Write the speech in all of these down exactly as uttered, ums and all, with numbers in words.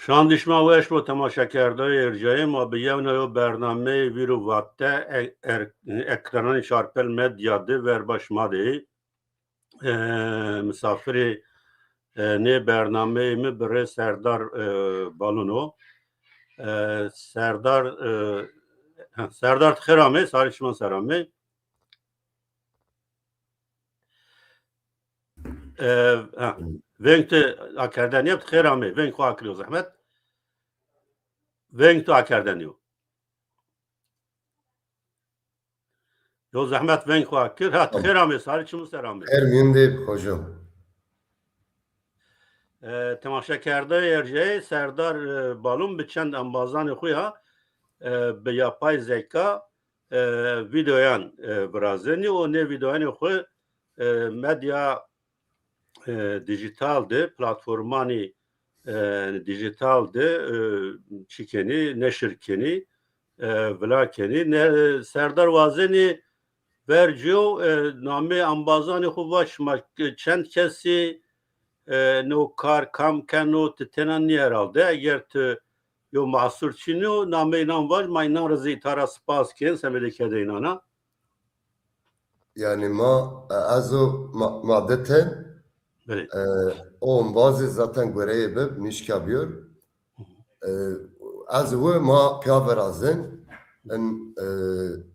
Şandî şima weş bo temaşekerdayê ercayê ma, bi yewna yo bernameyê Vîr û Vate e-, er-, ekrananê Çarpel Medya de verba şima de yê. E, misafirê, e, nê bernameyê mi birê Serdar, e, Balun o. E, Serdar, e, Serdar, ti xêr amê, sarê çiman ser amê. E, ha, veng tu akerde nîya, ti xêr amê. Veng xo akir yo zehmet. Veng tu akerde nîyo. Yo zehmet, veng xo akir. Ha, ti xêr amê, sarê çiman ser amê. Xêr mîyûn de, hocam. E, temaşekerdayê ercayê Serdar, e, Balun bi çend embazanê xo ya, e, bi yapay zeka, e, vîdeoyan, e, virazenî û nê vîdeoyanê xo, e, medya, e, dîjîtal de, platformanê, e, dîjîtal de, e, çi kenî, neşir kenî, e, vila kenî. Ne, Serdar wazenî vercîyo, e, namê embazanê xo vaj, şima çend kesî, e, no kar kam keno, ti tena nî herhalde. Eger ti yo mahsur çin o, namê înan vaj, ma înan ra zî îta ra spas kên, semedê kerdê înan a. Yanî ma, e, ez û ma, ma di ten, belê, e, o embazî zaten goreyê bib, nişka bîyor. E, ez û ma pîya virazin, in, e,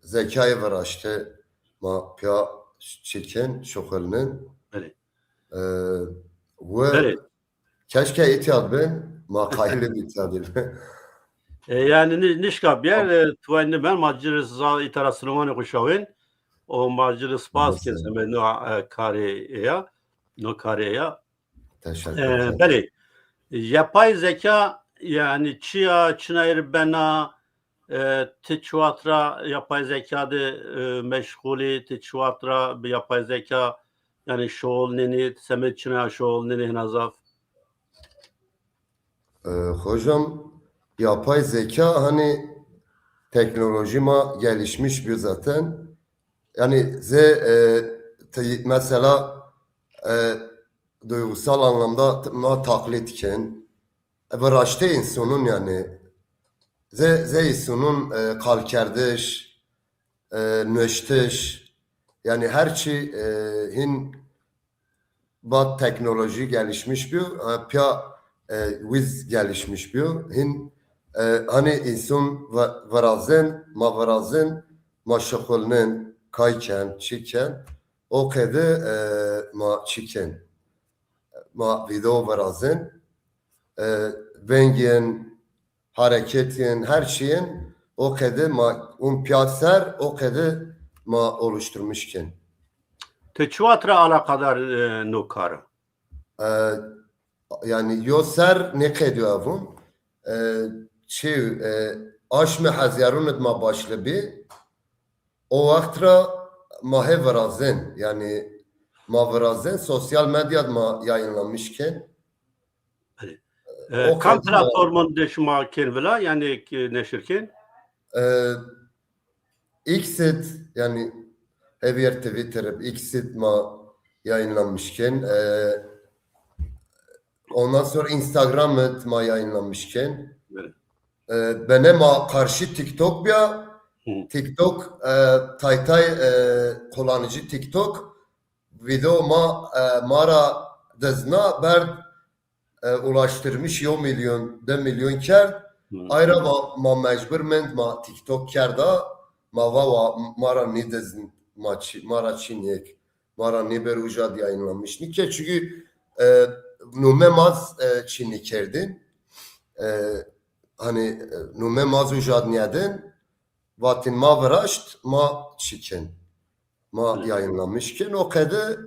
zekayê viraşte ma pîya çikin, şuxulnin. Belê. E, û belê. Keşke îtya bin, ma qayîl ib îtya bin. E, yanî ni-, nişka bîyer, e, tuway niben, ma ci rê za îta ra silamanê xo şawên. O ma ci rê spas kên semedê no, e, karê ê ya, no karê ê ya. Teşekkür ederim. E, belê. Yapay zeka, yanî çi ya, çinay rê bena, e, ti çi wext ra yapay zeka de, e, meşxul î, ti çi wext ra bi yapay zeka, yanî şuxulnenî, ti semedê çinay ra şuxulnenî hina zaf? E, hocam, yapay zeka, hani, teknoloji ma gelişmiş bir zaten. Yani ze, e, te-, mesela, e, duygusal anlamda t-, ma taklit kin. E, viraştê însanun yanî. Ze, ze însanun, e, qalkerdiş, e, nueştiş, yanî her çî, e, hîn ba teknoloji gelişmiş bîyo, e, pîya, e, wîz gelişmiş bîyo. Hîn, e, hanî însan vi-, virazin, ma virazin, ma şuxulnin, kay ken, çi ken, o qede, e, ma çi ken. Ma vîdeo virazin, e, vengên, hareketên, her çîyên o qede ma un pîya ser, o qede ma oluşturmuş kên. Ti çi wext ra alaqadar, e, no kar a? E, yanî yo ser nêqedîyo evun. E, çi, e, aşmê hezarun id ma başle bî. O wext ra ma hê virazên, yanî ma virazên, sosyal medya de ma yayınlamış kên. Belê. E, o kam platformon de şima kên vila, yanî ki neşir kên? E, X id, yanî hevîyer Twitter ib, X id ma yayınlamış kên. E, ondan sonra Instagram id ma yayınlamış kên. Belê. E, bene ma karşı TikTok bîya. Hı. TikTok, e, tay tay, e, kullanıcı TikTok video ma, e, ma ra dizna berd, e, ulaştırmış yo milyon, di milyon kerd. Hı. Ayra ma, ma mecbur mend, ma TikTok kerda, ma va wa, ma ra nîdizn, ma çi, ma ra çin yek. Ma ra nêber uca de yayınlanmış nîke. Çünkü, e, nume ma z, e, çin nîkerdin. E, hani, e, nume ma z uca nîyedin. Vatin ma viraşt, ma çi kin. Ma yayınlanmış kin. O qede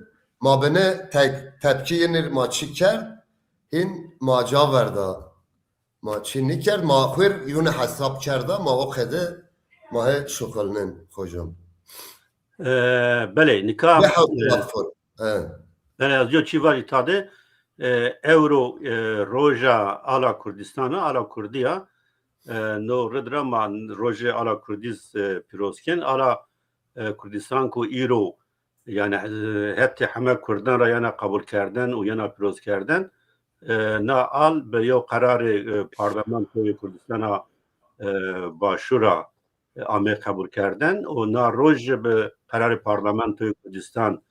ma bine tek-, tepki yenir ma çi kerd. Hin ma ca verda. Ma çi nîkerd, ma xwir yune hesab kerda, ma o qede ma hê şuxulnin, hocam. E, belê, nika, e, platform. E. Belê, ez yo çî vajî tade, e, ewro, e, roja ala Kurdistan a, ala Kurdî ya. E, no rid ra ma rojê ala Kurdî z, e, pîroz kên. Ala, e, Kurdistan ku îro, yanî, e, hetê heme Kurdan ra yena qebul kerden û yena pîroz kerden, e, na al bi yew qerarê, e, Parlamentoyê Kurdistana, e, Başûr a, e, ame qebûlkerden û na roj jî bi qerarê Parlamentoyê Kurdistan,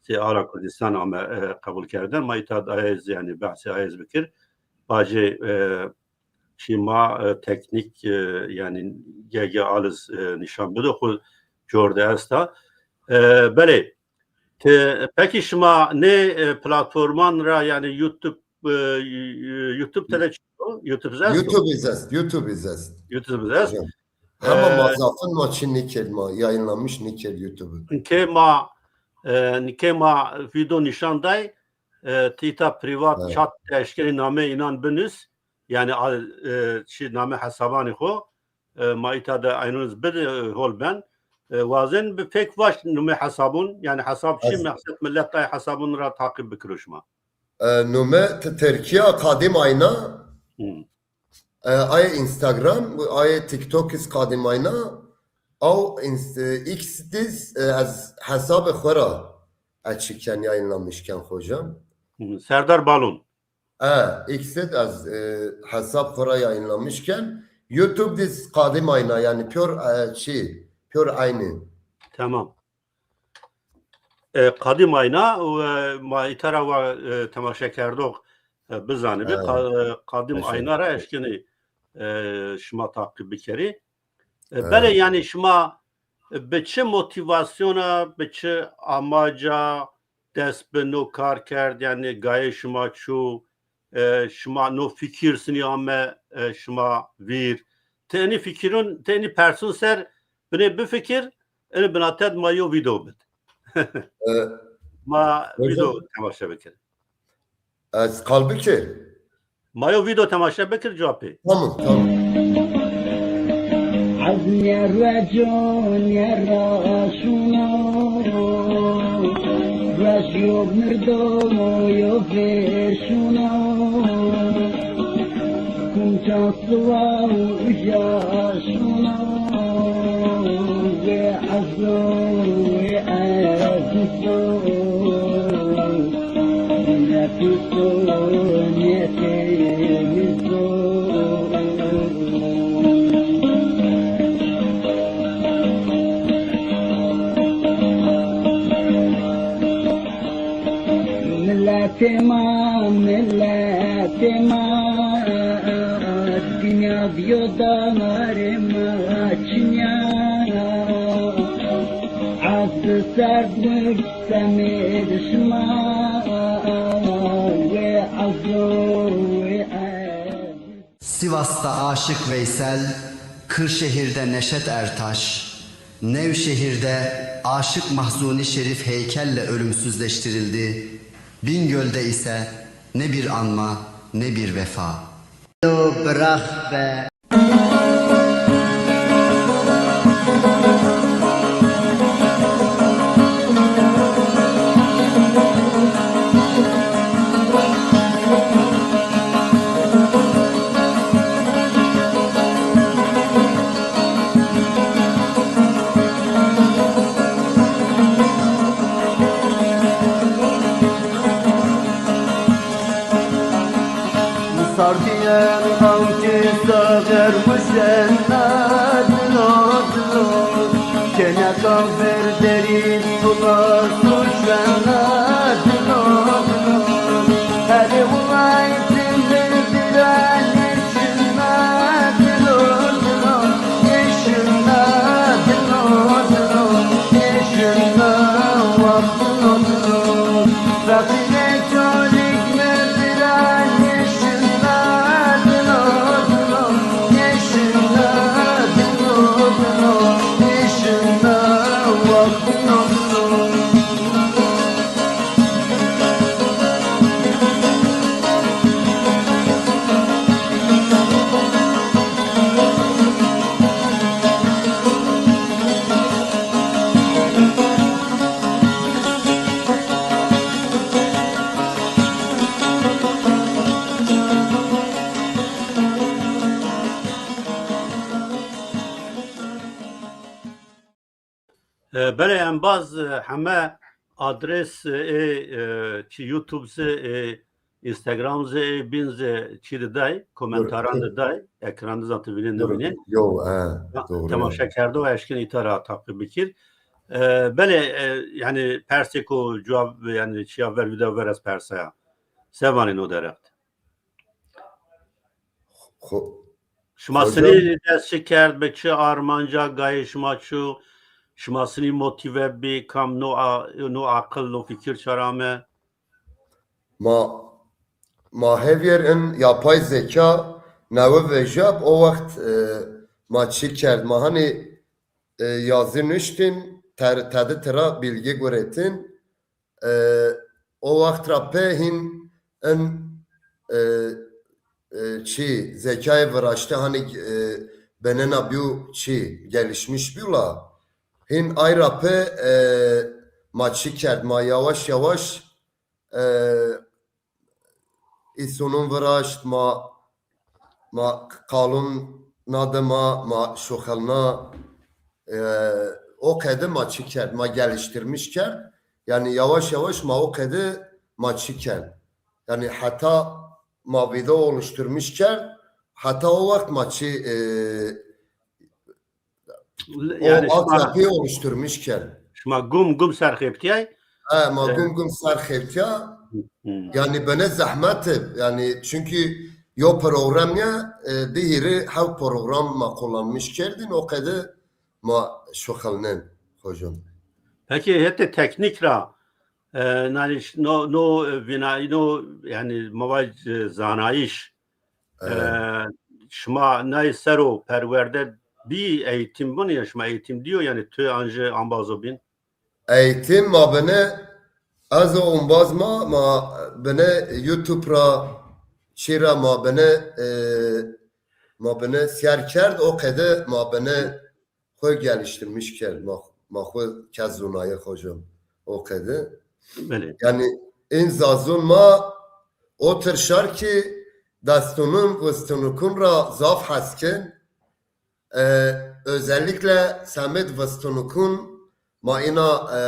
sê ala Kurdistan ame, e, qebûlkerden. Ma îta di aye zî, yanî behsê aye zî bikir. Bacê, e, çî ma, e, teknîk, e, yanî ge-ge al iz, e, nîşan bido, xwu cor de esta. E, belê, ti, pekî şima nê, e, platforman ra, yanî YouTube, e, YouTube te de çi o? YouTube iz esto? YouTube iz est, YouTube iz est. YouTube iz est. Hocam. Hema, e, ma zafin ma çi nîkerd, ma yayınlamış nîkerd YouTube. Ke ma, e, ke ma video nîşan day, e, ti îta privat chat de eşkenî nameyê înan binus. Yanî, a, e, çi name hesabanê xo, e, ma îta de eynûn iz bid, e, hol ben. E, wazen bi fek vaş numê hesabun, yanî hesab çi, ez meqsed millet ay hesabun ra taqîb bikiro şima. E, nume ti Tirkîya Kadim Ayna, hmm, e, ay Instagram, ay TikTok iz Kadim Ayna, aw Inst-, e, X diz, e, ez hesabê xwu ra açıkken yayınlamışken hocam. Hmm, Serdar Balun. E, X-id ez, e, hesab xwu ra yayınlamışken, YouTube diz Kadim Ayna, yanî pyor, e, çi, pyor aynî. Tamam. E, Kadim Ayna, e, ma îta ra wa, e, temaşekerdox, e, bizanibî. E, Ka-, e, Kadim Ayna ra eşkenî, e, şima taqîb bikerî. E, belê, yanî şima, e, bi çi motîvasyona, bi çi amaca dest bi no kar kerd, yanî gayê şima çû, e, şima no fikir sinî ame, e, şima vîr. Ti enî fikirun, ti enî persun ser binê bifikir, enî binate de ma yo video bid. E, ma video temaşe bikir. Ez qal bikir. Ma yo video temaşe bikir, cewab pê. Tamam, tamam. Ez nêrwe co nêra şûno, wej yo mirdo yo vêr şûno. Kum çan siwa û uja şûno, wê ezo wê ezizo. Miletê ma, miletê ma, dinya biyo darê ma çinya. Ez bi ser semêd şima wê ezo wê ez. Sivas'ta Aşık Veysel, Kırşehir'de Neşet Ertaş, Nevşehir'de Aşık Mahzuni Şerif heykelle ölümsüzleştirildi. Bingöl'de ise ne bir anma, ne bir vefa. Bırak be. Sardîyen aw ki saxer wişen na dilo dilo. Keneka ver derî tuna suşen na dilo dilo. Herê wilay timir diranî şina dilo dilo. Şina dilo dilo. Şina waq dilo dilo. Feqîrê E, belê embaz, e, heme adres, e, e, çi YouTube zi, e, Instagram zî, bîn zî çî de day, komentaran de day, ekran de zaten vînên de vînên. Yo, e, doğru. Temaşekerdox eşkên îta ra taqîb bikir. E, belê, e, yanî persêko cewab, yanî çiya ver vîdeo ver ez persaya. Se vanê no derheq de? Xo-, Şima sinî dest çi kerd, bi çi armanca gayê şima çû? Şima sinî motîve bî, kam no a-, no aqil, no fikir çar ame? Ma, ma hevyer in yapay zeka newe vejab, o wext, e, ma çi kerd? Ma hanî, e, yazî nuştîn, ter-, tedi tira bilgi guretin. E, o wext ra pê hîn in, e, e, çi, zekayê viraşte hanî, e, benena bîyo çi, gelişmiş bîyo la. Hîn ay ra pê, e, ma çi kerd? Ma yavaş yavaş, e, îsonun viraşt, ma, ma qalun na de ma, ma şuxilna, e, o qede ma çi kerd? Ma geliştirmiş kerd. Yanî yavaş yavaş ma o qede ma çi kerd? Yanî heta ma video oluşturmuş kerd, heta o wext ma çi, e, o yanî şima, altyapıyı oluşturmuş kerd. Şima gum gum ser xebitîyay. He, ma gum gum ser xebitîya. Yanî bine zehmet ib. Yanî çünkü yo program ya, e, di hîrî hewt program ma kullanmış kerdin, o qede ma şuxilnen hocam. Peki hetê teknîk ra, e, yanî ş-, no, no, e, vînayî, no, yanî ma vaj, e, zanayîş, e, şima nay ser o perwerde bî, eğitim bun ya, şima eğitim dîyo, yanî tu an jî ambazo bîn? Eğitim ma bine, ez o umbaz ma, ma bine YouTube ra, çî ra ma bine, e, ma bine sîyer kerd, o qede ma bine xwu geliştirmiş kerd, ma, ma xwu kerd zonayî hocam, o qede. Belê. Yanî în zazun ma o tir şar ki destunun, vistunukun ra zaf hes kin. E, özellikle semed vistunukun ma îna, e,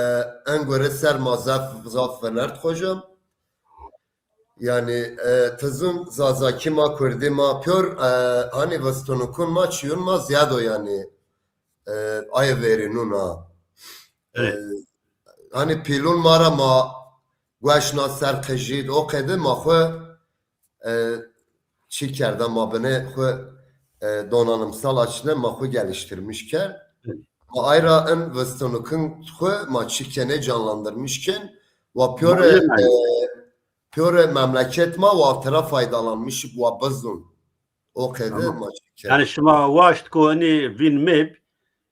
en gore ser ma zaf, zaf vinert hocam. Yanî, e, tizun zazakî ma, kurdî ma, pyor, e, hanî vistunukun ma, çîyun ma ziyad o yanî, e, aye verînun a. E, hanî pîlun ma ra ma gueş na ser qijîd, o qede ma xwu, e, çi kerda, ma bine xwu, e, donanımsal açıdan ma xwu geliştirmiş kerd. Ma ay ra in vistunukun xwu ma çi kenê canlandırmış ken. Wa piyore, e, piyore memleket ma wa tira faydalanmış wa bizun. O qede ma çi kerd. Yanî şima waşt ku inî vîn meb,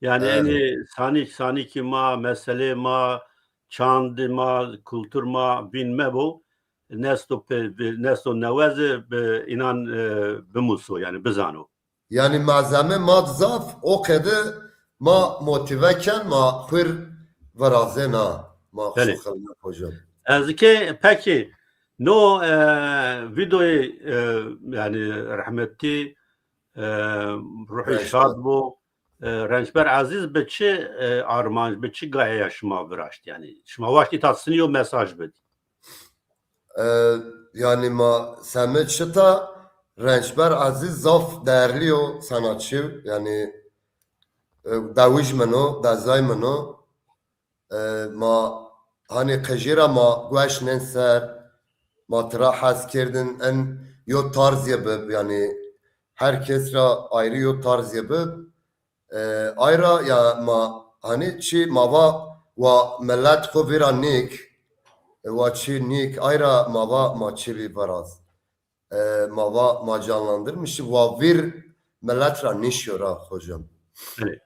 yanî inî sanîk, sanîkî ma, meselê ma, çandê ma, kultur ma vîn mebo, nesto pe-, bi-, nesto newe zî bi înan, e, bimuso, yanî bizano. Yanî malzeme ma zaf, o qede ma motive ken, ma xwir virazena, ma xwir hocam. Ez ke pekî no, e, videoyê, e, yanî rehmetî, e, ruhî şad bo, e, Rençber Ezîz bi çi, e, armanc, bi çi gayeya şima viraşt? Yanî şima waştî ta sinî yo mesaj bidî. E, yanî ma seme çita Rençber Ezîz zaf değerli yo sanatçı, yanî, e, dewij min o, dezay min o. E, ma hanî qijî ra ma gueş nên ser, ma tira hes kerdin, en yo tarz yê bib, yanî her kes ra ayrı yo tarz yê bib. E, ay ra ya ma hanî çi ma va wa millet xwu vîra nîk, e, wa çi nîk, ay ra ma va ma çi bî viraz. E, ma va ma canlandırmışî, wa vîr millet ra nîşyo ra hocam. Belê.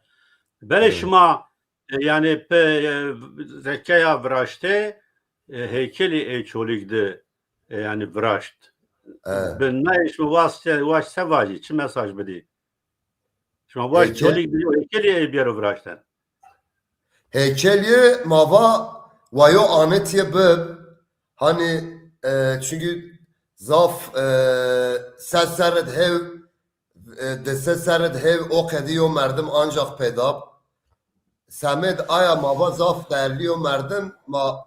Belê şima, e, yanî pe, e, zekeya viraşte, e, heykelî ey Çolîg de, e, yanî viraşt. E. Bi nayê şima waşt se, waşt se vajî, çi mesaj bidî? Şima waşt Çolîg de yo heykelî ey biyero viraşten. Heykelî ma va wa yo anetîye bib. Hanî, e, çünkü zaf, e, se serrid hev, e, di se serrid hev o qedî yo merdim ancak peyda b. Semed aya ma va zaf değerli yo merdim, ma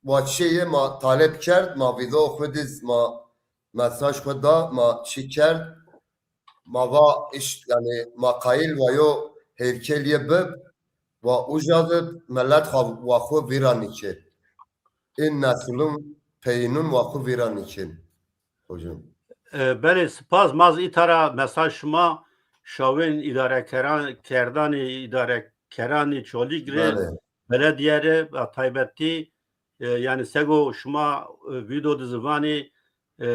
wa çê yê ma talep kerd, ma vîdeo xwu dîz, ma mesaj xwu da, ma çî kerd, ma va îş, yanî ma qayîl wa yo heykel yê bib, wa uca di millet xwa, wa xwu vîra nîkê. În neslûn peyînûn wa xwu vîra nîkên. Hocam. E, belê, spas. Ma zî îta ra mesaj şima şawên îdarekeran, kerdanê îdarekeranê Çolîg rê, belê, beledîye rê, a taybetî, e, yanî sego şima, e, vîdeo di zî vanê, e,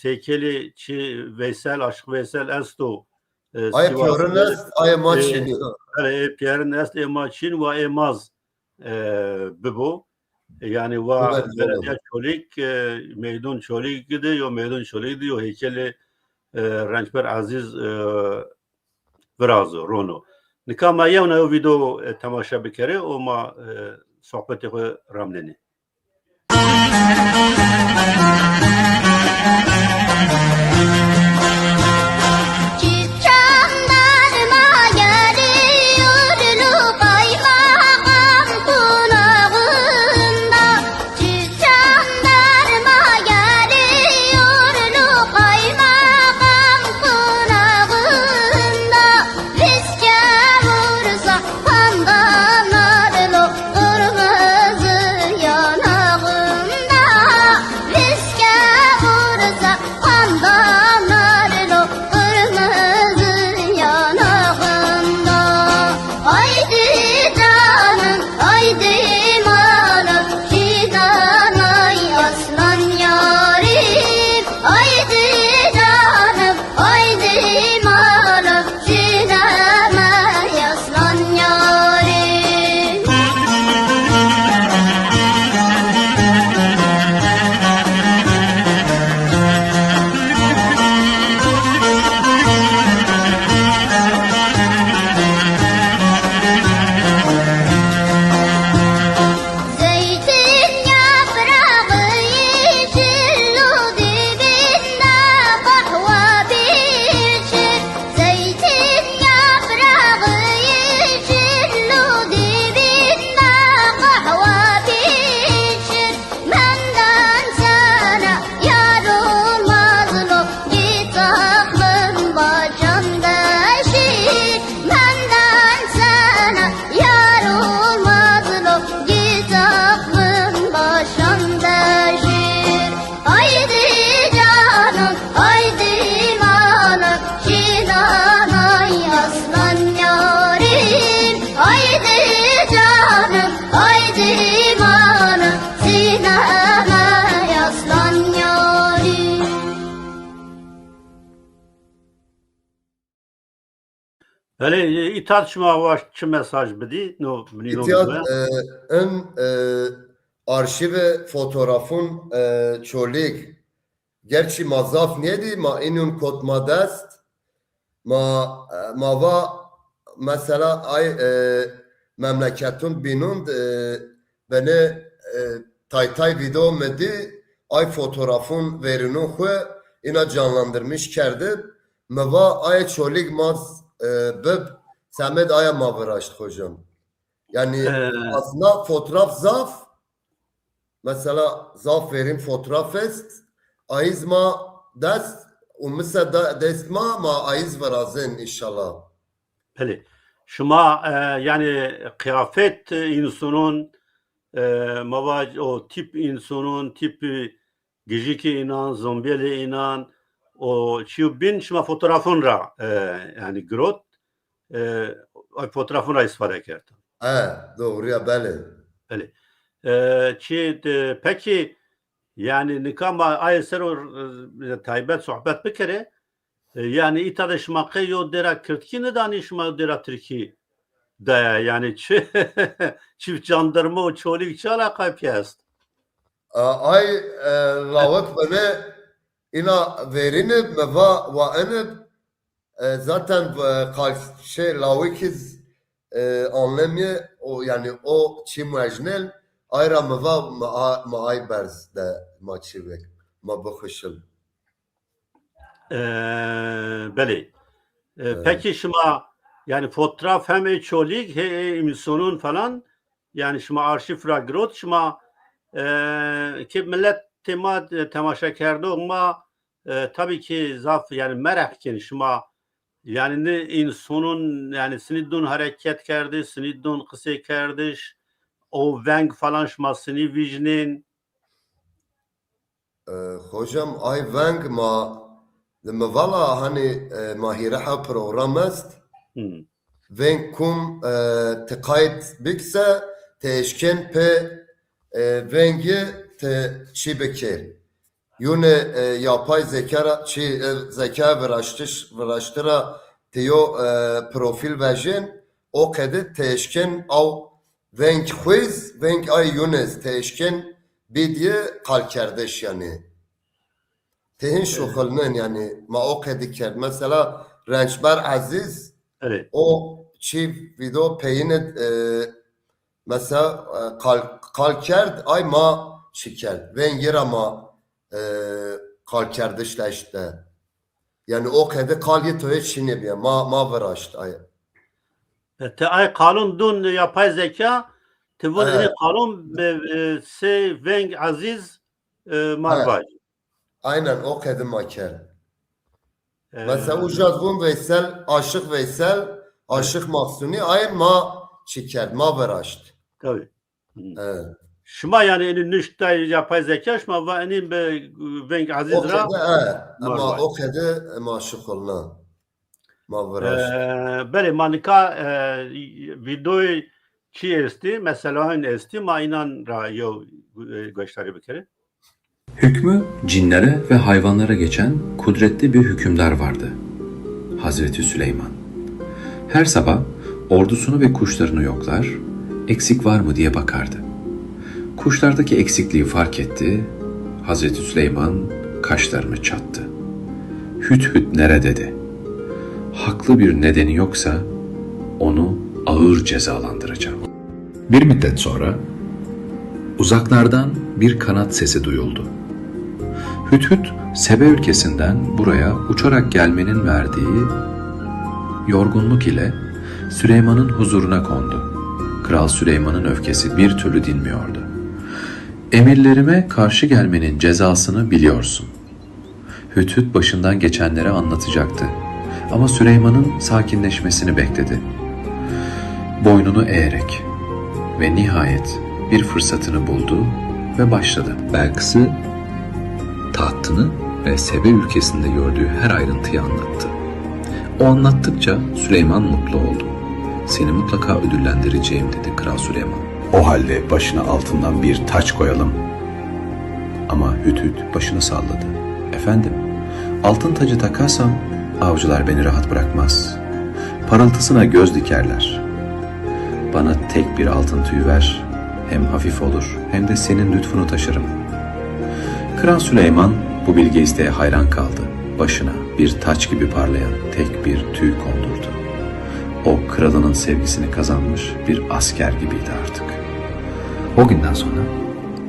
seykelê çi Veysel, Aşiq Veysel esto, e, Aye Sivas piyorin de, est, aye ma, e, çîn o. Belê, ê piyerin est, ê ma çîn wa ê ma zî e, bibo. Yanî wa, evet, belediya Çolîg, e, meydon Çolîg de yo, meydon Çolîg de yo heykelê, e, Rençber Ezîz, e, virazo, rono. Nika ma yewna yew vîdeo, e, temaşe bikerê û ma, e, sohbetê xwu ramnenê. Belê, îta di şima wa çi mesaj bidî? No, binî no. Îtya, bidime, e, in, e, arşîvê fotografûn, e, Çolîg. Gerçî ma zaf nêdî, ma înûn kot ma dest. Ma, e, ma va mesela ay, e, memleketûn bînûn, e, benê, e, tay tay vîdeo mi dî, ay fotografûn verînû xwu îna canlandırmış kerdib. Mi va ayê Çolîg ma, e, bib, semed aya ma viraşt hocam. Yanî, e, aslında fotoğraf zaf, mesela zaf verîn fotoğraf est, ayîz ma dest û mise de-, dest ma, ma ayîz virazên înşallah. Belê. Şima, e, yanî qiyafet, e, însanûn, e, ma vaj o tîp însanûn, tîp, e, gijikê înan, zombiyelê înan, o çîyo bîn şima fotoğrafûn ra, e, yanî girot, e, ay fotoğrafûn ra îstîfade kerd. E, doğru ya, belê. Belê. E, çi, e, pekî, yanî nika ma ayê ser o, e, taybet sohbet bikerê, e, yanî îta de şima qey yo dêra kirdkî nidanî, şima yo dêra tirkî daya, yanî çi, çiftcandirme û Çolîg çi alaqay pî est? A, ay, e, lawik bine, îna verînib, mi va wa inib, e, zaten, e, qal-, şey, lawik iz, e, anlemî, o, yanî o çî muejnel, ay ra mi va, mi a-, mi ay berz de ma çî vek, ma bixuşil. E, belê. E, e, pekî şima, yanî fotoğraf hem ê Çolîg, he ê îmsonun falan, yanî şima arşîv ra girot, şima, e, ki milletê ma, e, temaşekerdox ma, e, tabii ki zaf, yani, meraq ken şima, yani, ni însonun, yani, sinî dun hereket kerdiş, sinî dun qisê kerdiş, o veng falan şima sinî vîjnên. E, hocam, ay veng ma, mi vala hani, e, ma hîrê hew program est. Hmm. Veng kum, e, ti qayt bik se, ti eşken pê, e, vengî ti çî bikir. Yune, e, yapay zeka ra, çi, e, zeka viraştiş, viraştira ti yo, e, profil vejin, o qedi ti eşken aw veng xwiz, veng ay yune ti eşken bidye qalkerdiş yani. Ti hin şuxulnin yani, ma o qedi kerd. Mesela Rençber Aziz, Evet. O çi video peyine, e, mesela, e, qal, qal kerd, ay ma çi kerd. Vengî ra ma, e, qal kerdiş de işte. Yani o qede qal yê toyê çinê bîye. Ma, ma viraşt ay. E, ti ay qalon dun yapay zeka, ti vun, evet, enê qalon, e, e, sey veng Aziz, e, ma vaj. Aynen, o qede ma kerd. E, Mesela uca vun Veysel, Aşık Veysel, Aşık Mahsuni, ay ma çi kerd, ma viraşt. Tabii. Hı. Evet. Şima yani enî nuştay yapay zeka, şima va enî bi veng Aziz ra. O qede, e, ama o qede, e, ma şuxulna. Ma viraşt. E, belê, ma nika, e, videoyê çi estî, mesela hin estî, ma inan ra yew, e, goşdarî bikerî. Hükmü cinlere ve hayvanlara geçen kudretli bir hükümdar vardı. Hazreti Süleyman. Her sabah ordusunu ve kuşlarını yoklar, eksik var mı diye bakardı. Kuşlardaki eksikliği fark etti, Hazreti Süleyman kaşlarını çattı. "Hüdhüd nerede?" dedi. "Haklı bir nedeni yoksa onu ağır cezalandıracağım." Bir müddet sonra uzaklardan bir kanat sesi duyuldu. Hüdhüd, Sebe ülkesinden buraya uçarak gelmenin verdiği yorgunluk ile Süleyman'ın huzuruna kondu. Kral Süleyman'ın öfkesi bir türlü dinmiyordu. "Emirlerime karşı gelmenin cezasını biliyorsun." Hüdhüd başından geçenleri anlatacaktı. Ama Süleyman'ın sakinleşmesini bekledi. Boynunu eğerek ve nihayet bir fırsatını buldu ve başladı. Belkıs'ı, tahtını ve Sebe ülkesinde gördüğü her ayrıntıyı anlattı. O anlattıkça Süleyman mutlu oldu. "Seni mutlaka ödüllendireceğim," dedi Kral Süleyman. "O halde başına altından bir taç koyalım." Ama Hüdhüd başını salladı. "Efendim, altın tacı takarsam avcılar beni rahat bırakmaz. Parıltısına göz dikerler. Bana tek bir altın tüy ver, hem hafif olur hem de senin lütfunu taşırım." Kral Süleyman bu bilge isteğe hayran kaldı. Başına bir taç gibi parlayan tek bir tüy kondurdu. O kralının sevgisini kazanmış bir asker gibiydi artık. O günden sonra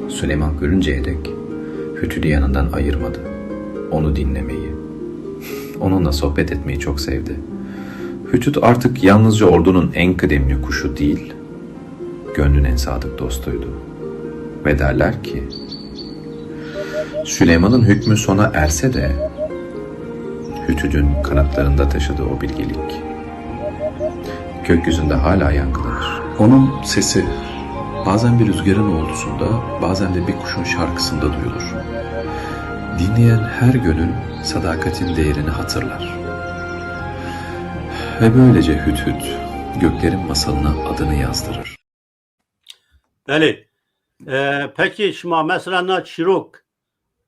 Süleyman ölünceye dek Hüdhüd'ü yanından ayırmadı. Onu dinlemeyi, onunla sohbet etmeyi çok sevdi. Hüdhüd artık yalnızca ordunun en kıdemli kuşu değil, gönlün en sadık dostuydu. Ve derler ki, Süleyman'ın hükmü sona erse de Hüdhüd'ün kanatlarında taşıdığı o bilgelik gökyüzünde hala yankılanır. Onun sesi bazen bir rüzgarın uğultusunda, bazen de bir kuşun şarkısında duyulur. Dinleyen her gönül sadakatin değerini hatırlar. Ve böylece Hüdhüd göklerin masalına adını yazdırır. Belê. E, pekî şima mesela na çîrok,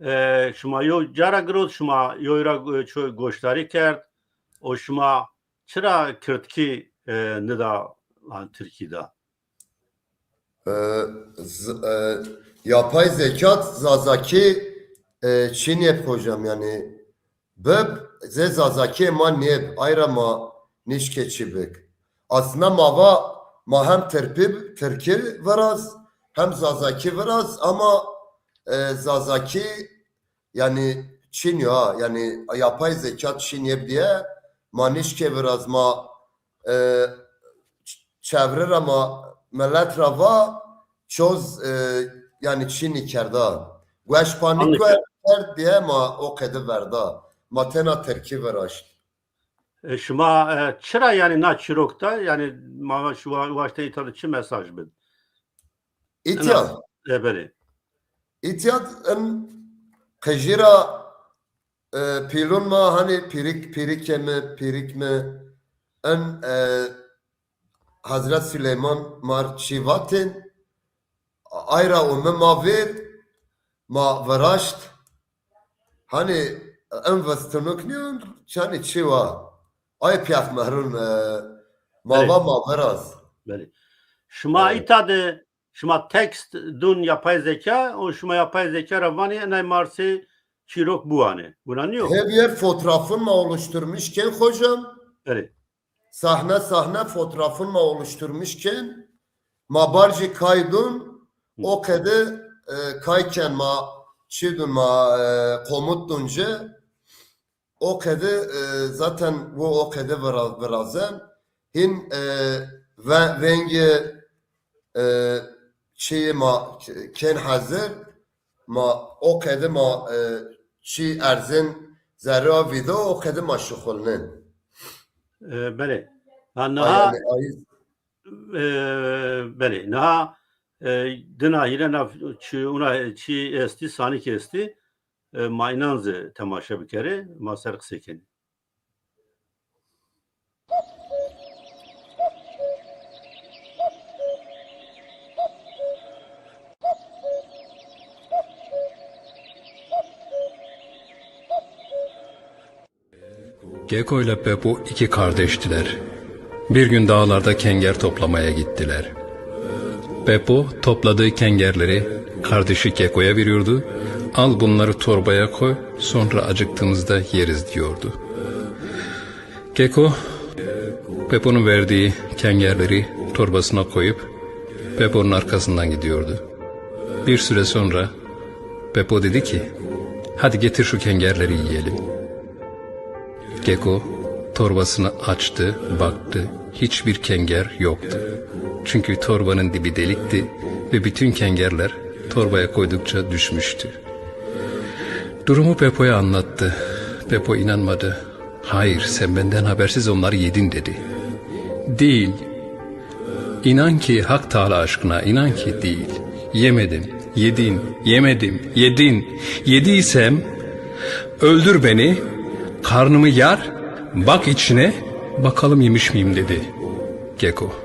e, şima yo cara girot, şima yo ra, e, ço goşdarî kerd, o şima çira kirdkî, e, nida, an tirkî da? E, z-, e, yapay zekat zazakî, e, çînê hocam yani. Bib, zê zazakî ma nêb, ay ra ma nişkê çi bik. Aslında ma va, ma hem tirpî, tirkî viraz, hem zazakî viraz ama, e, zazakî yani çin ya, yani yapay zekat çin yeb diye ma nişkê viraz, ma, e, ç-, çevre ra ma millet ra va çoz, e, yanî çî nîkerda. Gueş pa nîkerd diye ma o qede verda. Ma tena tirkî viraşt. E, şima, e, çira yanî na çîrok de, yanî ma şima waştê îta de çi mesaj bid? Îtya. Ena, e, belê. Îtya in qejîra, e, pîlun ma, hanî pîrik, pîrikê mi, pîrik mi, in, e, Hezret Süleyman mar çî vatên, ay ra ûme ma vêr, ma viraşt. Hanî in vistinuk nîyon, çanî çî wa. Ay pîyax mehrun, e, ma va ma viraz. Belê. Şima, e, îta de şima tekst dun yapay zeka û şima yapay zeka ra vanê enay mar sey çîrok biwanê. Wina nîyo? Her yer fotoğrafın ma oluşturmuş kên hocam. Belê. Sahne sahne fotoğrafın ma oluşturmuş kên. Ma barjî kay dun, o qede, e, kay ken ma çî dun ma, e, komut dun ci. O qede, e, zaten wo o qede vira-, virazen. Hin, e, ve-, vengê, e, çîyê ma k-, kên hazir. Ma o qede ma, e, çî erzên zerrê a vîdeo, o qede ma şuxulnên. E, belê. Ha, niha, ay, e, belê. Niha, e, dina hîre na çî, una çî estî, sanîk estî. E, ma înan zî temaşe bikerê, ma ser qisey kenê. Keko ile Pepo iki kardeştiler. Bir gün dağlarda kenger toplamaya gittiler. Pepo topladığı kengerleri kardeşi Keko'ya veriyordu. "Al bunları torbaya koy, sonra acıktığımızda yeriz," diyordu. Keko, Pepo'nun verdiği kengerleri torbasına koyup Pepo'nun arkasından gidiyordu. Bir süre sonra Pepo dedi ki, "Hadi getir şu kengerleri yiyelim." Keko torbasını açtı, baktı. Hiçbir kenger yoktu. Çünkü torbanın dibi delikti ve bütün kengerler torbaya koydukça düşmüştü. Durumu Pepo'ya anlattı. Pepo inanmadı. "Hayır, sen benden habersiz onları yedin," dedi. "Değil. İnan ki, Hak Teala aşkına, inan ki değil. Yemedim, yedin, yemedim, yedin. Yediysem öldür beni, karnımı yar, bak içine, bakalım yemiş miyim," dedi Keko.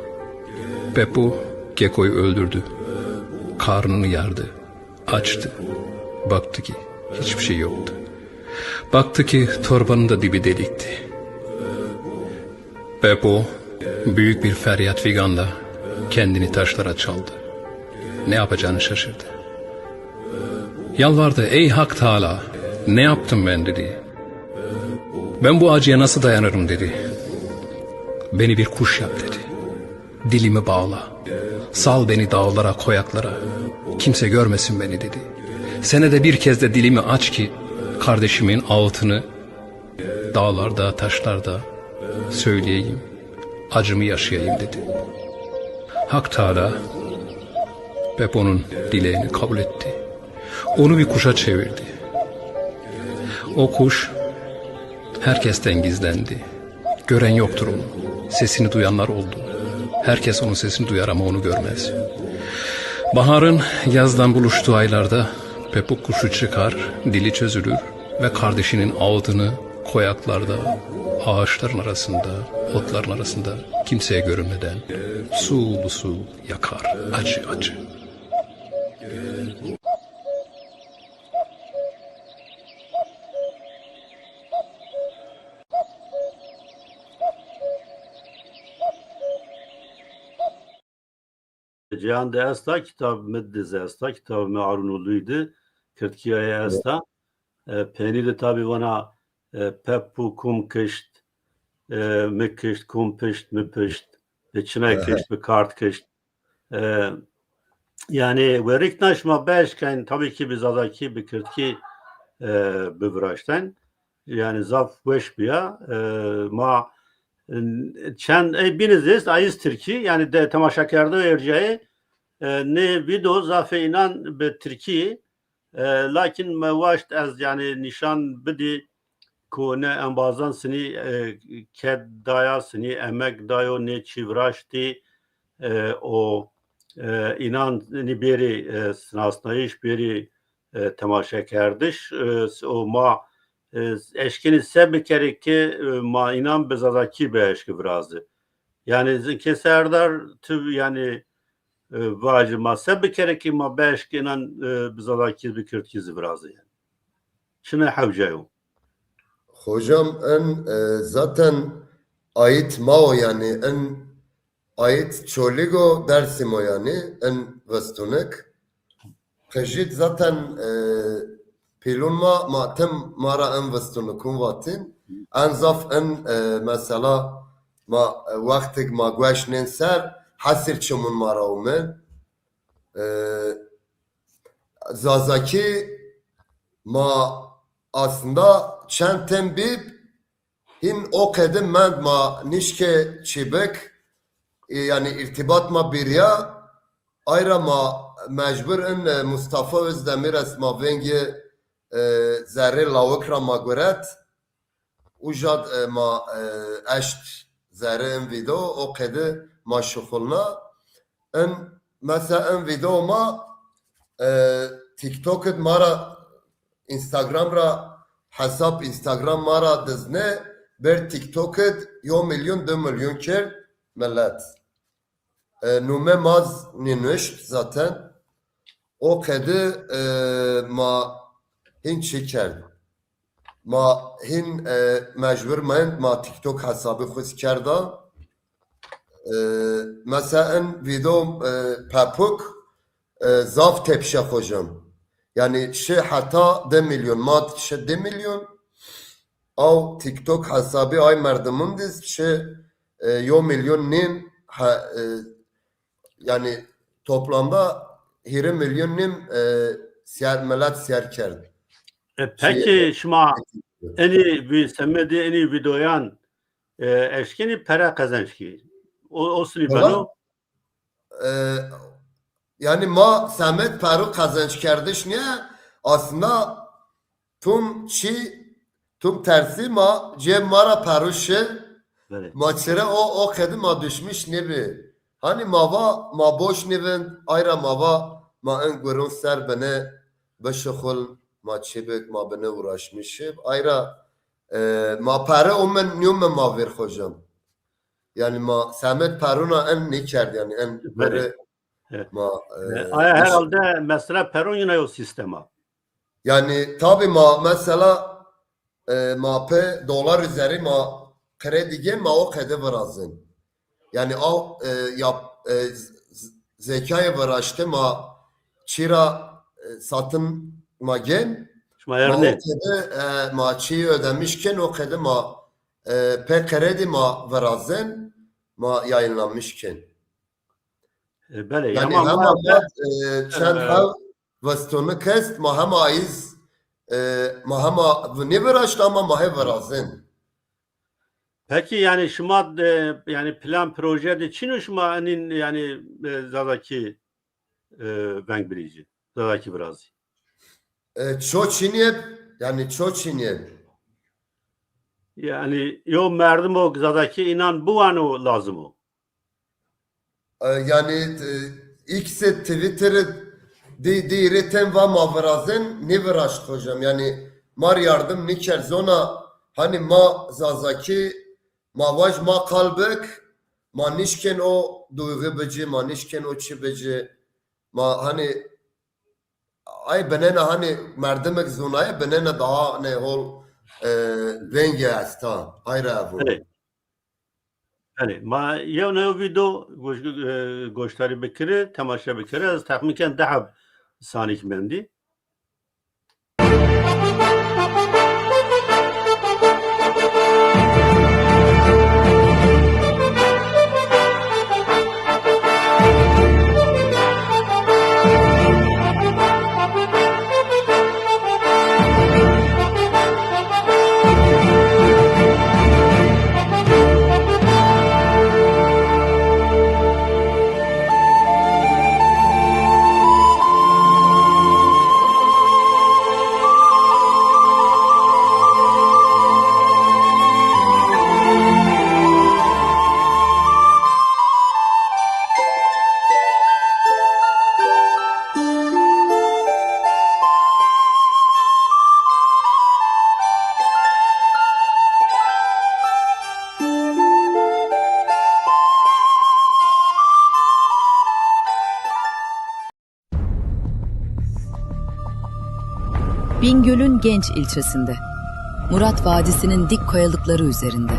Pepo Keko'yu öldürdü. Karnını yardı. Açtı. Baktı ki hiçbir şey yoktu. Baktı ki torbanın da dibi delikti. Pepo büyük bir feryat figanla kendini taşlara çaldı. Ne yapacağını şaşırdı. Yalvardı, "Ey Hak Teala, ne yaptım ben?" dedi. "Ben bu acıya nasıl dayanırım?" dedi. "Beni bir kuş yap," dedi. "Dilimi bağla. Sal beni dağlara, koyaklara. Kimse görmesin beni," dedi. "Senede bir kez de dilimi aç ki kardeşimin ağıtını dağlarda, taşlarda söyleyeyim, acımı yaşayayım," dedi. Hak Teala Pepo'nun dileğini kabul etti. Onu bir kuşa çevirdi. O kuş herkesten gizlendi. Gören yoktur onu. Sesini duyanlar oldu. Herkes onun sesini duyar ama onu görmez. Baharın yazdan buluştuğu aylarda Pepo kuşu çıkar, dili çözülür ve kardeşinin ağıtını koyaklarda, ağaçların arasında, otların arasında kimseye görünmeden usul usul yakar, acı acı. Cîhan de esta, kitab mi de zî esta, kitab mi Arun Ulu'ydi, kirdkî aye esta. E, peynî de tabî vana, e, Pepu kum kişt, e, mi kişt, kum pişt, mi pişt, bi çime kişt, bi kard kişt. E, yanî werîk na şima beşken, tabî ki bi zazakî, bi kirdkî, e, biviraşten. Yanî zaf weş bîya. E, ma, e, çend, ey bîne zî est, ayîz tirkî, yanî de temaşakerde ercayê, E, nê vîdeo zafê înan bi tirkî, e, lakin me waşt ez, yanî, nîşan bidî ku ne embazan sinî, e, ked daya, sinî emek dayo, nê çî viraştî, e, o, e, înan nî bêrî, e, sinasnayîş, bêrî, e, temaşekerdiş, e, o ma, e, eşkenî se bikerê ke, e, ma înan bi zazakî bieşkî virazi. Yanî zin ke Serdar, tu, yanî, e, vajî ma se bikerê ke ma bieşkî înan, e, bi zazakî, bi kirdkî zî virazi yanî. Çine hewce yo. Hocam, en, e, zaten ait ma o yanî, en ait Çolîg o, Dersim o yanî, en vistunik. Qijît zaten, e, pîlûn ma, ma tim ma ra en vistunikûn vatîn. En zaf en, e, mesela ma, e, wextig ma gueş nên ser, hesîr çimûn ma ra ûmên. E, Zazakî ma aslında çend tem bîb, hîn o qedi mend ma nîşkê çîbik, e, yanî îrtîbat ma bîrîya, ayra ma mecbur in, e, Mustafa Özdemir est ma vengê, e, zerrê lawik ra ma guret. Uca d, e, ma, e, eşt zerrê in vîdeo, o qedi ma şuxulna. In, mesela in vîdeo ma, e, TikTok id ma ra, Instagram ra, hesap Instagram ma ra diznê, ber TikTok id yo milyon, di milyon kerd milet. E, nume ma z-, nînuşt zaten. O qedi, e, ma hîn çi kerd? Ma hîn, e, mecbur mend, ma TikTok hesabî xwu zî kerda. E, mesela in vîdeo, e, pepuk, e, zaf tepşe xocam. Yanî şi heta di milyon, ma şi di milyon. Aw TikTok hesabî ay merdimun diz şi, e, yo milyon nîm, ha, e, yanî toplamda hîrê milyon nîm, e, siyer, milet siyer kerd. E, peki şima enî vî-, semedê enî vîdeoyan, e, eşkenî pere qezenc kî? O, o sinî beno? E, yanî ma semed peru qezenc kerdiş nîye, aslında tum çî, tum tersî ma cê ma ra peru şi, belê, ma çire o, o qedi ma düşmüş nîbi. Hanî ma va ma boş nîvind, ayra ma va ma in gurun ser bine bişuxul, ma çi bik, ma bine uğraşmış şib. Ayra, e, ma pere umin nîumin ma vîr xocam. Yanî ma semed peruna en nîkerd, yanî en, belê, biri, evet, ma, e, e, aya herhalde mesela peron yine o sistema. Yanî tabi ma mesela, e, ma pe dolar üzeri ma kredi gen ma o qede virazin. Yanî aw, e, yap, e, z-, z-, zekayê viraşte ma çira, e, satın ma gen. Şima, ma o ernê qede, e, ma çi ödemiş ken o qede ma, e, pe kredi ma virazin, ma yayınlanmış ken. E, belê, yanî hema, hema ma, e, çend, e, hev vistonik est, ma hema îz, e, ma hema nêviraşt ama ma hê virazin. Peki, yanî şima de, yanî plan proje de çin o şima enîn, yanî, e, Zazakî, e, veng birî ci, Zazakî virazî? E, ço çin ê, yanî ço çin ê. Yanî yo merdim o Zazakî înan biwano lazim o. E, yanî, e, X id, Twitter id, di, di îrê ten va ma virazin, nêviraşt xocam. Yanî ma r yardim nîkerd zona, hanî ma Zazakî, ma vaj ma qal bik, ma nîşkên o duygu bici, ma nîşkên o çi bici. Ma hanî ay binena hanî merdimek zonayê binena daha nê hol, e, vengê esta. Ay ra evo. Belê. Belê, ma yew na yew vîdeo goş-, e, goşdarî bikirî, temaşe bikirî. Ez texmîn ken di heb sanîk mendî. Bingöl'ün Genç ilçesinde, Murat Vadisi'nin dik kayalıkları üzerinde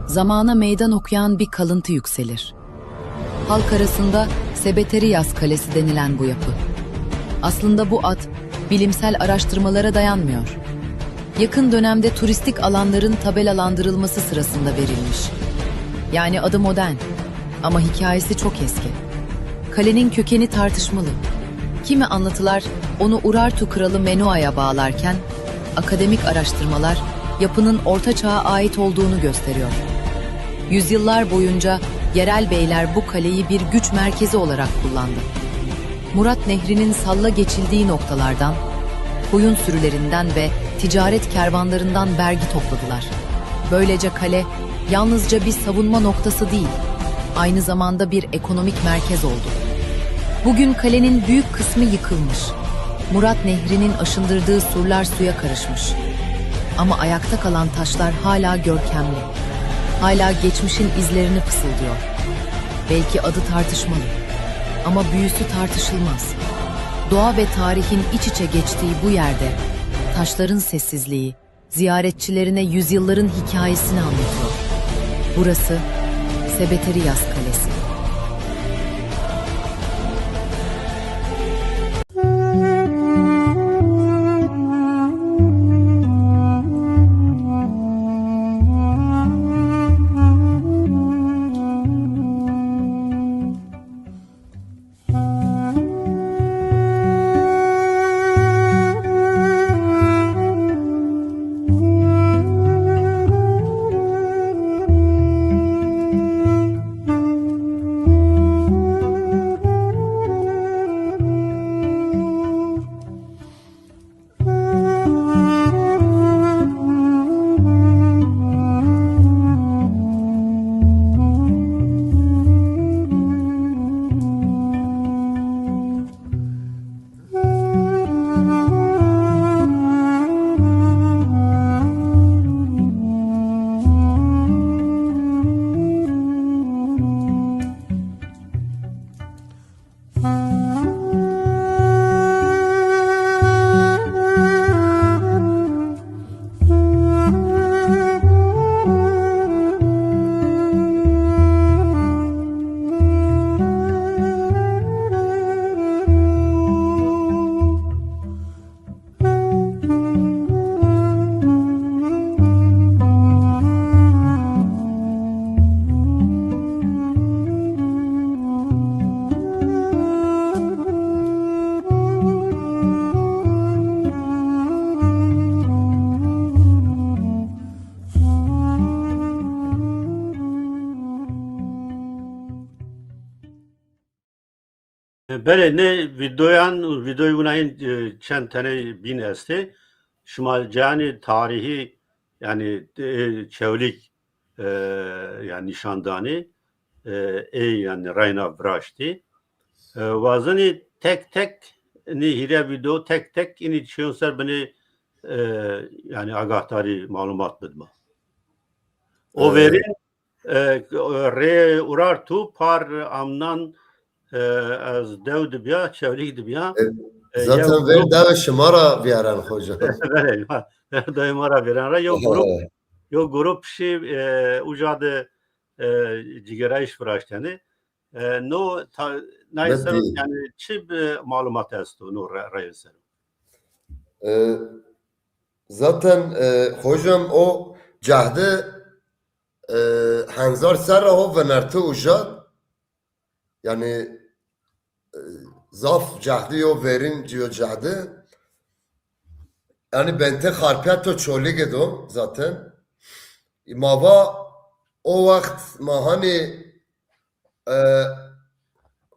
zamana meydan okuyan bir kalıntı yükselir. Halk arasında Sebeteriyas Kalesi denilen bu yapı. Aslında bu ad bilimsel araştırmalara dayanmıyor. Yakın dönemde turistik alanların tabelalandırılması sırasında verilmiş. Yani adı modern ama hikayesi çok eski. Kalenin kökeni tartışmalı. Kimi anlatılar onu Urartu kralı Menua'ya bağlarken, akademik araştırmalar yapının Orta Çağ'a ait olduğunu gösteriyor. Yüzyıllar boyunca yerel beyler bu kaleyi bir güç merkezi olarak kullandı. Murat Nehri'nin salla geçildiği noktalardan, koyun sürülerinden ve ticaret kervanlarından vergi topladılar. Böylece kale yalnızca bir savunma noktası değil, aynı zamanda bir ekonomik merkez oldu. Bugün kalenin büyük kısmı yıkılmış. Murat Nehri'nin aşındırdığı surlar suya karışmış. Ama ayakta kalan taşlar hala görkemli. Hala geçmişin izlerini fısıldıyor. Belki adı tartışmalı. Ama büyüsü tartışılmaz. Doğa ve tarihin iç içe geçtiği bu yerde taşların sessizliği ziyaretçilerine yüzyılların hikayesini anlatıyor. Burası Sebeteriyas Kalesi. Belê, nê vîdeoyan, vîdeoyê wina hîn, e, çend tenê bîn estê. Şima cayanî tarîhî, yanî, e, Çewlîg, e, yanî nîşan danî, e, ê yanî reyna viraştî. E, wazenî tek tek, nî hîrê vîdeo tek tek, înî çîyon ser binê, e, yanî agahdarî, malumat bidima. O E, verîn, e, rê Urartu par amnan, e, ez dew dibîya, Çewlîg dibîya. E, E, zaten yew ver grup dewê şima ra vîyeren, hocam. Verê, ha, dewê ma ra vîyeren ra yew grup, yew grup şî, e, uca de, e, cigêrayîş viraştene. E, no ta-, nayê ser o, yanî çi bi malumat esto no re-, reyê ser o? E, zaten, e, hocam o cehdi, e, henzar serra ho venerti uca, yanî, e, zaf cehdi yo, verîn yo cehdi. Yanî bente Xarpêt o, Çolîge do zaten. Ma va o wext ma hanî, e,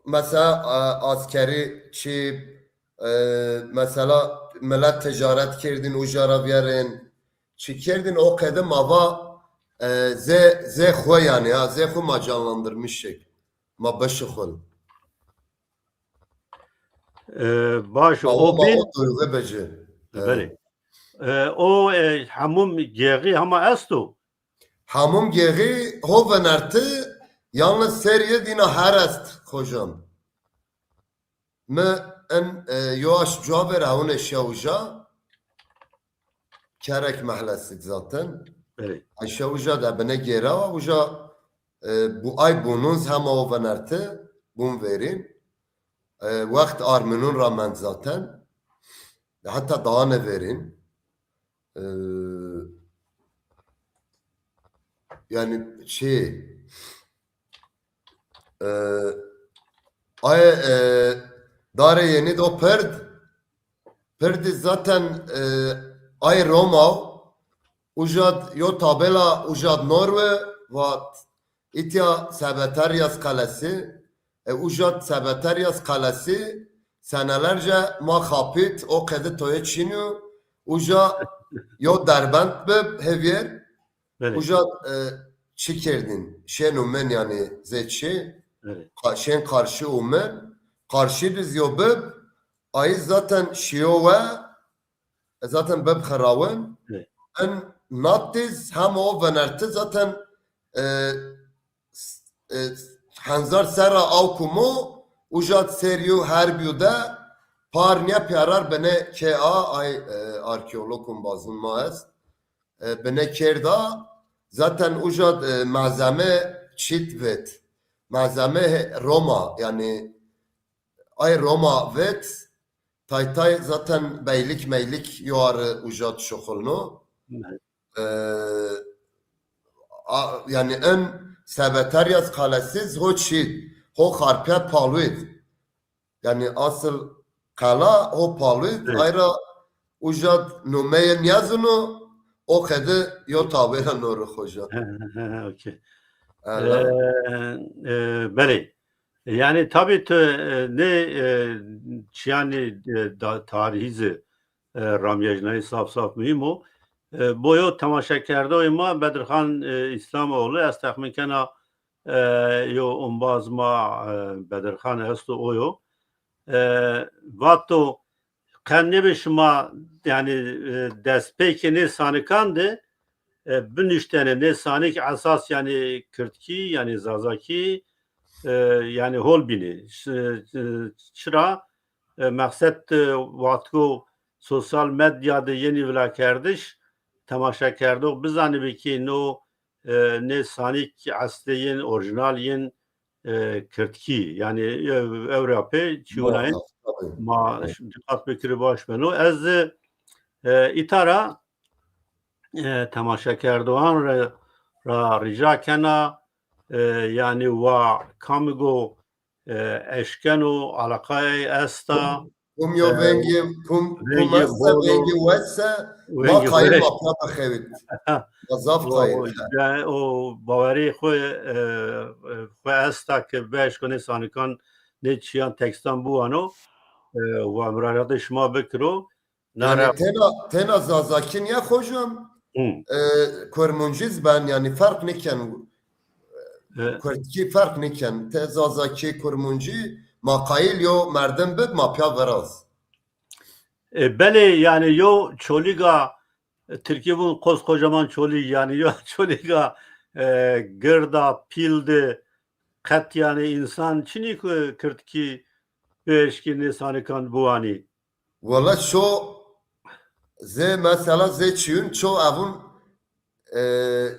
mesela, e, askerî çî, e, mesela milet ticaret kerdin, uca ra vîyerên, çi kerdin, o qede ma va, e, zê, zê xwu yanî, ha, zê xwu ma canlandırmışık. Ma bişuxul. E, baş, o, o ma bîn o duygu beci. E. Belê. E, o, e, hemûm gêxî hema esto? Hemûm gêxî ho venerti, yalnız serîye dîna her est, hocam. Mi en, e, yo aşm cuwa ver hewne şew uja. Kerek mehlesik zaten. Belê. Ay şew uja de bine gêra, uja, e, bu ay bunun hema o venerte, bun verîn. E, wext arminun ra mend zaten. Heta daha ne verîn. E, yani şey, e, ay, e, dare yeni do perd, perdi zaten, e, ay Roma, ujad yo tabela ujad Norve, vat itya Sebeterias Kalesi, e, ujad Sebeterias Kalesi senelerce ma xapit, o qedi toye çinyu, uja yo Derbent bib hevyer, Belê. Uja, e, çi kerdin? Şên umen yani zê çi? Belê. Ka-, şên karşı umen, karşı biz yo bib, ay zaten şiyo we, e, zaten bib xerawin. Belê. En natiz hem o venerti zaten, e, s-, e, henzar serra aw kumo, uja ser yo herbiyo de par niya piyarar bine ke a, ay, e, arkeologum bazın ma est. E, bine kerda, zaten uja, e, malzeme çit vet. Malzeme he-, Roma, yani ay Roma vet, tay tay zaten beylik meylik yo arı uja şuxulno. Evet. E, a, yani en Sebeteryas kalesiz ho çit, ho xarpiyat palwid. Yani asıl qela ho palwid, Evet. ayra uja numeye niyazunu, o qedi yo tabela noru hoca. Okey. Ela. E, e, belê. Yani tabii tu, e, ne, e, çiyani, e, da, tarihizi, e, ramyejnayı saf saf mühim o. E, boyo temaşekerdoy ma Bedirxan, e, İslamoğlu, ez texmin kena, e, yo umbaz ma, e, Bedirxan esto oyo. E, vato qe nêbi şima, yani, e, destpêkê nê sanikan de, e, binuştene nê sanik esas yani Kirdkî, yani Zazakî, e, yani hol bînî. Ş-, e, çira, e, meqsed, e, wextko sosyal medya de yenî vilakerdiş, temaşekerdox bizanîbi kî no, e, nê sanik eslê yin, orîjinal yin, e, Kirdkî. Yani, e, ewra pê çîwnayin Muhakkak, tabii. ma Evet. diqat bikiri baş beno. Ez, e, îta ra, e, temaşekerdoxan ra, ra rica kena, e, yani wa kamigo, e, eşkeno, alaqayê esta, Kum yo e, vengê, kum, kum vengê esta, hol o, vengê wes se, ma vengê qayîl weş. ma pîya bixewit. Ma zaf O, qayîl. yani o bawerî xwu, e, xwu esta ke beş konê sanikan nê çiyan tekstan biwano, e, wa muracatê şima bikiro. Na Yani ra tena, tena Zazakî niya hocam, Hı. e, Kurmuncî zî ben yani ferq nêken. E, Kurdkî ferq nêken. Te Zazakî, Kurmuncî, ma qayîl yo merdim bib, ma pîya viraz. E, belê, yani yo Çolîga, e, Tirkî vun koskocaman Çolîg, yani yo Çolîga, e, girda, pîl de, qet yani însan çinî ku Kirdkî bieşkî nê sanikan biwanî. Wela şo zê mesela zê çîyun ço evun, e,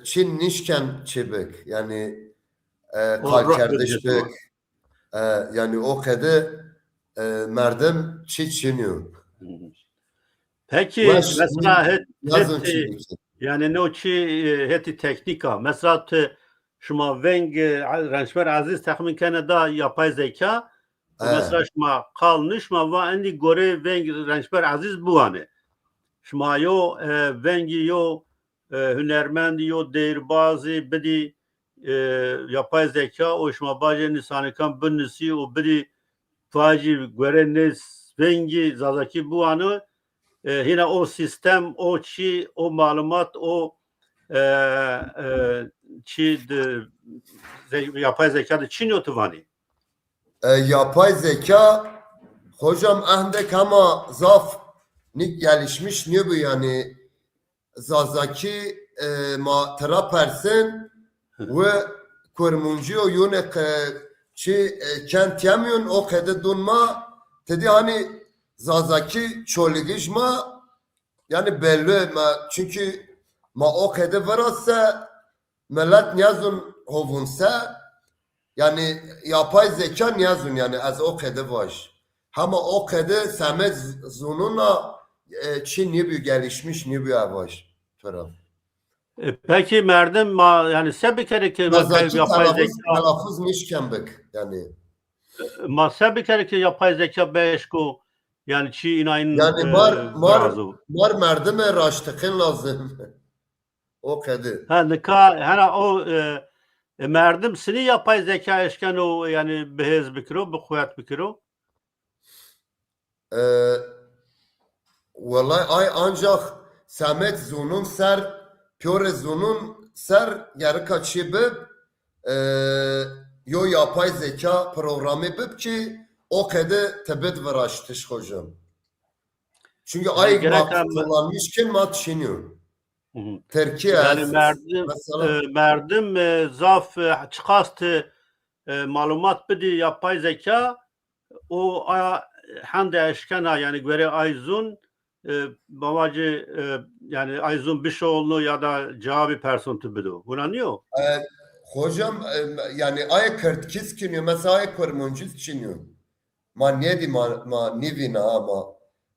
çin nişken çi bik. Yani, e, O ruh kalkerdiş bicesi bik. E, yani o qede, e, merdim çi çinîyo. Hı hı. Peki, Weş, mesela het-, yazın hetî, çi bik. yani no çi, e, hetî teknîka. Mesela tu şima veng, e, Rençber Ezîz texmîn kene da yapay zeka. E. Mesela şima qal nişma va endî gorê veng Rençber Ezîz biwane. Şima yo, e, vengî yo, e, hunermendî yo deyrbazî bidî, e, yapay zeka û şima bacê nîsanikan binusî û bidî vacî gore nê vengî Zazakî biwano, e, hîna o sîstem, o çî, o malumat, o, e, e, çî di, ze-, yapay zeka de çin yo tu vanî? E, yapay zeka, hocam, endek hema zaf nî gelişmiş nîyo bu yani. Zazakî, e, ma tira persin Hı. ve Kurmuncî o yune ke çi, e, kent yemyun o qede dun ma Ti dî hanî Zazakî Çolîgij ma, yanî belli ma, çünkü ma o qede viraste, millet niyazun hovunse, yanî yapay zeka niyazun, yanî ez o qede vaj. Hema o qede semed z-, zununa, e, çi nîbî, gelişmiş nîbî evaj. Pira. E, peki merdim ma, yani se bikerê ki ma Zazakî yapay telaffuz, zeka telaffuz nişken bik, yanî. Ma se bikerê ki yapay zeka beşko, yani çi inayin, Yanî e, mar, mar, virazo. Mar merdimê raştiqin lazim. O qede. Ha, nika, hena o, e, e, merdim sinî yapay zeka eşkeno, yani bihêz bikiro, bi quwet bikiro? E, wellay ay ancak semed zunun ser, piyore zunun ser gerika çi bib, e, yo yapay zeka programı bib ki o qede tebid viraştiş hocam. Çünkü Yani ay gerek ma kullanmışken ma çiniyor. Hı hı. Terki Yani ez, merdim, mesela e, merdim, e, zaf, e, çiqas ti, e, malumat bidî yapay zeka, o a hende eşkena, yani göre ay zun, e, bavacı, e, yani ay zun bişo olno ya da cevabı person tu bido. Buna niyo? E, hocam, e, yani ay Kırtkîz çiniyor, mesela ay Kurmancîz çiniyor. Ma nêdî ma, ma nîvîna ha ma.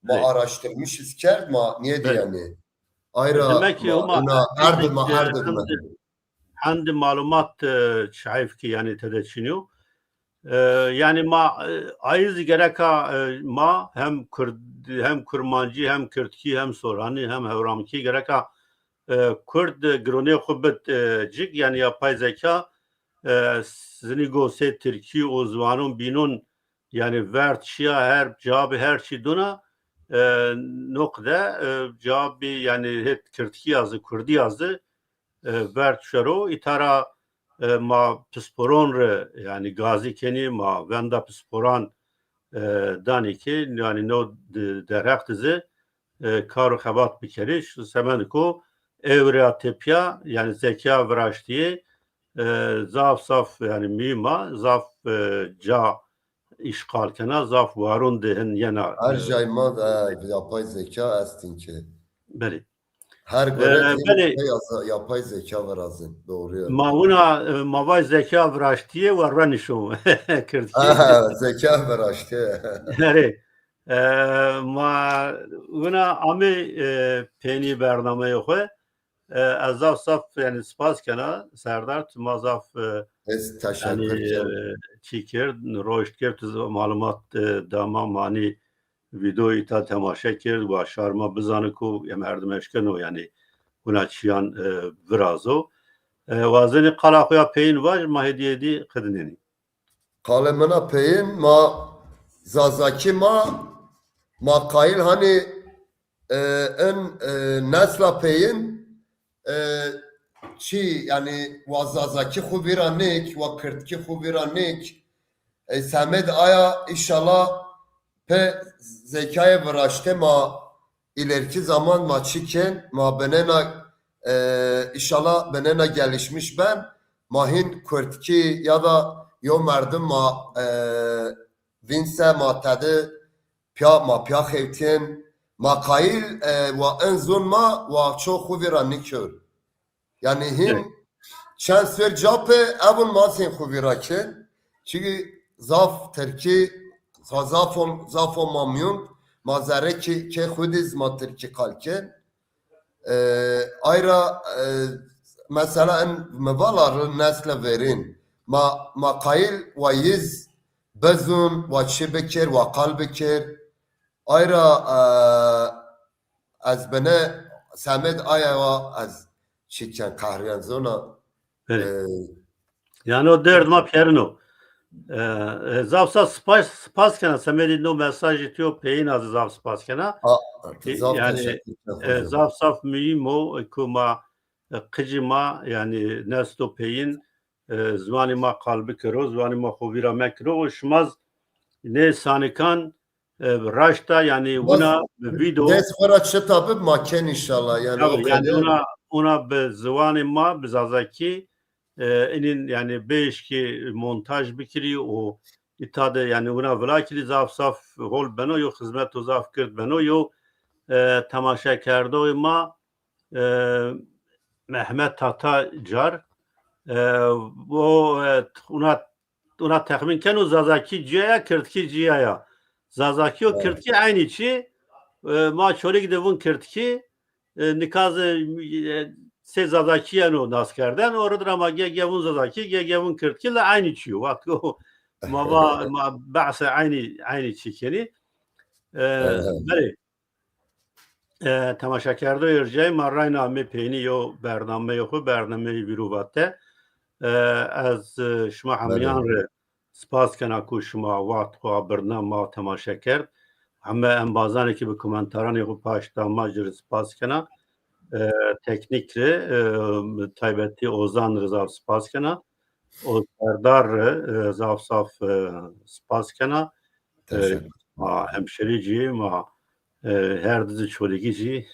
Ma Belê. Araştırmışız kerd, ma nêdî Belê. Yani. Ayra Demek ki ma homa una erd ma erd ma. Hendi malumat, e, çayf ki yani tede çiniyo. E, yani ma, e, ayız gereka, e, ma hem Kurd, hem Kurmancî, hem Kürtkî, hem Soranî, hem Hewramkî gereka, e, Kurd, e, gironê xu bit, e, cik, yani yapay zeka, e, zinî go sey Tirkî û ziwanun bînun, yani verd şiya her cevabı her çi duna, e, noqde, e, cevabı yani het Kürtkî yazı, Kurdî yazı, e, verd şero. Îtara, e, ma pisporon re, yani gazî kenî, ma venda pisporan, e, danî ki, yani no de-, derheq dizi, e, kar û xebat bikerî. Şu semediko ewreya tepya, yani zekeya viraştîye, e, zaf zaf, yani mühim a, zaf, e, ca işgal kena, zaf warun de hin yena. Her cay ma de, e, yapay zeka estin ki. Belê. Her E, göre belê. Yapay zeka virazin. Doğru yani. Ma wina, e, ma vay zeka viraştîye wa renişo. Kürtkî. Aha, zeka viraştîye. Erê. E, ma wina amê, e, pênî bernameyê xwu. E, ez zaf zaf, yani, spas kena, Serdar, tu ma zaf, e, Ez teşekkür yani, kena. E, çi kerd, roşt kerd, tu z-, malumat, e, dama, manî videoyî ta temaşe kerd, wa şar ma bizani ku ya merdim eşkeno, yani, wina çiyan, e, virazo. E, wazenî qala xo ya peyin vaj, ma hêdî hêdî qedinenî. Qalê mina peyin, ma Zazakî ma, ma qayîl hanî, e, in, e, nesla peyin, e, çi, yani, wa Zazakî xu vîra nêk, wa Kirdkî xu vîra nêk. E, semed aya, înşallah, pe zekayê viraşte ma ileriki zaman ma çi ken, ma binena, e, inşallah binena gelişmiş ben, ma hîn Kurdkî ya da yo merdim ma, e, vînse ma tedi pya, ma pya xewtîn, ma qayîl, e, wa in zon ma wa ço xu vîra nikir. Yani hîn çend sor ca pê evun ma sên xu vîra kên. Çünkü zaf Tirkî, zaf, zafo, zafo ma miyun, ma zerre ki, kê xu dî zî ma Tirkî qal kên. E, ayra, e, mesela in mi vala ri nesle verîn. Ma, ma qayîl wa yiz bezun, wa çi bikir, wa qal bikir. Ayra, e, ez bine semed aya wa ez çiken qehriyan zona. Belê. E, Yani o derd ma pîyerin o. E, e, zaf zaf spas, spas kena semedî no mesajî tîyo peyin az zaf spas kena. A, E, zaf yani, teşekkür ederim e, hocam. Zaf zaf mühim o, e, ku ma, e, qicî ma, yani nesto peyin, e, ziwanî ma qal bikiro, ziwanî ma xo vîra mekiro. O şimaz nê sanikan, e, raşta, yani, wina bi video. Dest xo ra çita bib ma ken inşallah. Yani, o yani qede. Ona, ona bi ziwanê ma, bi Zazakî, e, inin, yani, bêşkî montaj bikirî û, îta de, yanî wina vila kî zaf zaf hol beno, yo xizmeto zaf gird beno, yo, e, temaşekerdoyê ma, e, Mehmet Tata Car, e, o, e, wina, wina texmîn keno Zazakî cîya ya, Kirdkî cîya ya. Zazakî û Kirdkî eynî çî, e, ma Çolîg de vûn Kirdkî, e, nika zî, e, sey Zazakî yeno nas kerden, o rid ra ma ge, ge vûn Zazakî, ge, ge vûn Kirdkî, la eynî çî yo. Wexto ma va, ma behsê eynî, eynî çî kenî. E, belê. E, temaşekerdoyê erjayî, ma rayna amê peynî yo bernameyê xwu, bernameyê Vîrû Vate. E, ez, e, şima hemîyan rê spas kena ku şima wext xwu abirna ma temaşe kerd. Heme embazanê ki bi komentaranê xwu paşt da ma ci rê spas kena. E, teknîk rê, e, taybetî Ozan rê zaf spas kena. O Serdar rê, e, zaf zaf, e, spas kena. E, ma hemşerî cî, ma, e, her di zî Çolîgî cî.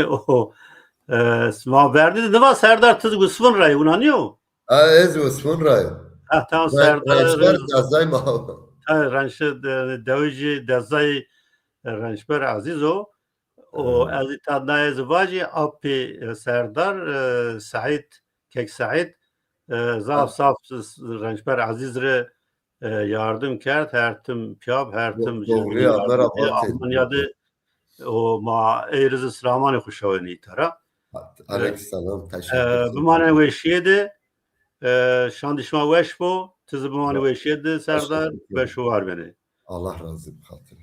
O, e, ma verdî de niva Serdar, ti zî Usfin ra yî, wina nîyo? Ha, ez Usfin ra yî. Ha, tamam, Serdar. Rençber Dezay ma. Ha, Rençber de, Dewicî Dezay, e, Rençber Ezîz o. O, ez îta na ez vajî, apê, e, Serdar, e, Seîd, Kek Seîd, e, zaf zaf Rençber Ezîz rê, e, yardim kerd, her tim pîya bi, her tim Almanya de, o ma ey rê zî silamanê xwu şawenî îta ra. Aleyk selam, teşekkür ederim. Bimanê weşîye de, e, şandî şima weş bo, ti zî bimanê weşîye de Serdar, weş û war benê. Allah razı olsun, hatırın.